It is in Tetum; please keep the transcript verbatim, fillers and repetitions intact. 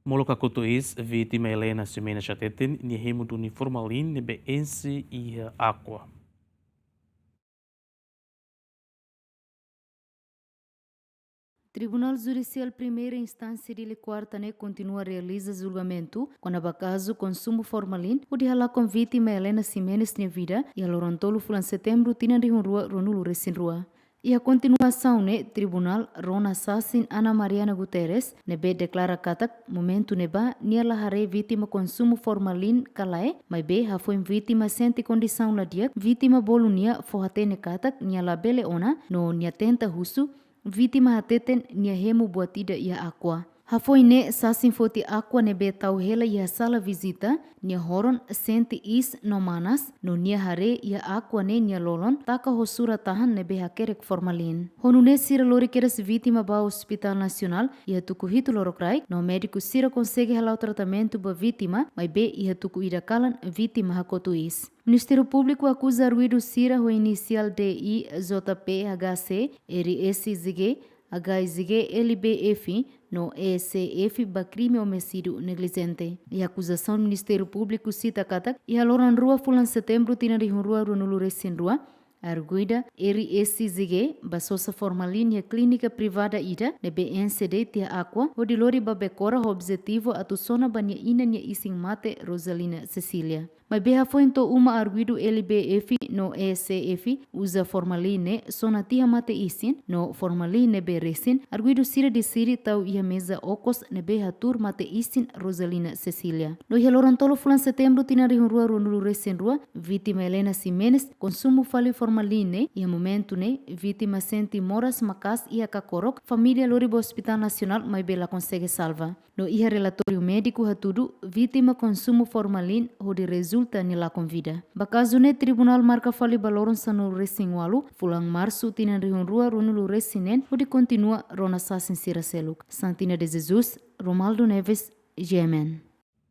Molok hakotu iis, vítima Helena Ximenes hateten nia hemu duni formalin ne'ebé enxe iha água. Tribunál Judisiál Primeira Instánsia Dili Kuarta ne'e kontinua realiza julgamentu kona-ba kazu konsumu formalin hodi halakon vítima Helena Ximenes nia vida iha loron tolu fulan Setembru tinan rihun rua ruanulu resin rua. Iha kontinuasaun ne'e, tribunál rona sasin Ana Mariana Guterres, ne'ebé deklara katak momentu ne'ebá nia la haree vítima konsumu formalin ka lae, maibé hafoin vítima sente kondisaun la di'ak, vítima bolu nia fó-hatene katak nia labele ona, no nia tenta husu, vítima hateten nia hemu buat ida iha água. Hafoin ne'e, sasin foti água ne'ebé tau hela iha sala vizita, nia horon sente iis no manas, no nia haree iha água ne'e nia lolon taka ho sura-tahan ne'ebé hakerek formalin. Ho nune'e sira lori kedas vítima ba Hospital Nasionál iha tuku hitu lorokraik, no médiku sira konsege hala'o tratamentu ba vítima, maibé iha tuku ida kalan vítima hakotu iis. Ministériu Públiku akuza arguidu sira ho inisiál D I, J P, H C, R S Z G, H I Z G, L B F no E C F ba krime omisídiu neglijente. Iha akuzasaun Ministériu Públiku sita katak, iha loron rua fulan Setembru tinan rihun rua ruanulu resin rua, arguida R S Z G bá sosa formalin iha klínika privada ida ne'ebé enxe de'it iha água hodi lori ba Becora ho objetivu atu sona ba nia inan nia isin mate Rosalina Cecília. Maibé hafoin to'o uma arguidu L B F no E C F uza formalin ne'e sona tiha mate isin, no formalin ne'ebé resin, arguidu sira deside tau iha meza okos ne'ebé hatuur mate isin Rosalina Cecília. No iha loron tolu fulan Setembru tinan rihun rua ruanulu resin rua, vítima Helena Ximenes konsumu fali formalin ne'e, iha momentu ne'e vítima sente moras maka'as iha kakorok, família lori ba Hospital Nasionál maibé la konsege salva. No iha relatóriu médiku hatudu, vítima konsumu formalin hodi rezulta nia lakon vida. Ba kazu ne'e, tribunál marka fali ba loron sanulu resin ualu fulan Marsu tinan rihun rua ruanulu resin neen hodi kontinua rona sasin sira seluk. Santina de Jesus, Romaldo Neves, G M N.